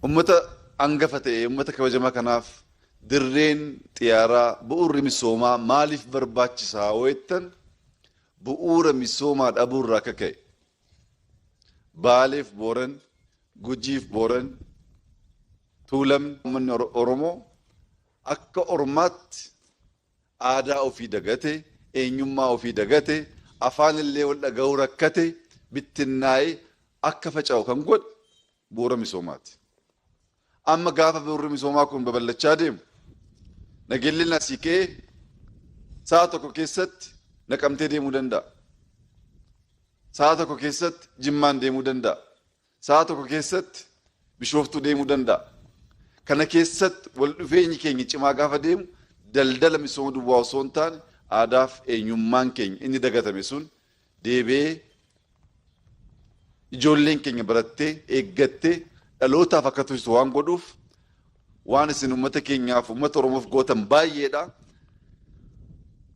Ummata hangafa ta'e, ummata kabajamaa kanaaf dirreen xiyyaaraa, bu'uurri misoomaa maaliif barbaachisaa jettan, bu'uura misoomaa dhabuurraa akka ka'e Baaleef Booran, Gujiif Booran, Tuulamni, uummanni Oromoo akka ormaatti aadaa ofii dagate, eenyummaa ofii dagate, afaan illee wal dhaga'uu rakkate, bittinnaa'ee akka faca'u kan godhe bu'uura misoomaati. Amma gaafa bu'uurri misoomaa kun babal'achaa deemu, Nageelleen asii ka'ee sa'a tokko keessatti Naqamtee deemuu danda'a. Sa'a tokko keessatti Jimmaan deemuu danda'a. Sa'a tokko keessatti Bishooftuu deemuu danda'a. Kana keessatti wal dhufeenyi keenya cimaa gaafa deemu, daldala misooma duwwaa osoo hin taane aadaaf eenyummaan keenya inni dagatame sun deebi'ee ijoolleen keenya barattee eeggattee dhalootaaf akka tursiisu waan godhuuf, waan isin uummata keenyaaf, uummata Oromoof gootan baay'eedha.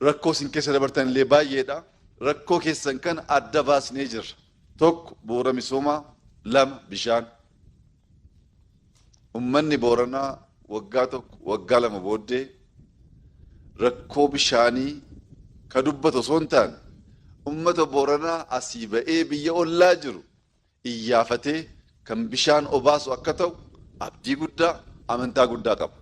Rakkoo isin keessa dabartan illee baay'eedha. Rakkoo keessan kana adda baasnee jirra. Tokko bu'uura misoomaa, lama bishaan. Uummanni Booranaa waggaa 1, waggaa 2 booddee rakkoo bishaanii ka dubbatu osoo hin taane, uummata Booranaa asii ba'ee biyya ollaa jiru iyyaafatee kan bishaan obaasu akka ta'u abdii guddaa, amantaa guddaa qaba.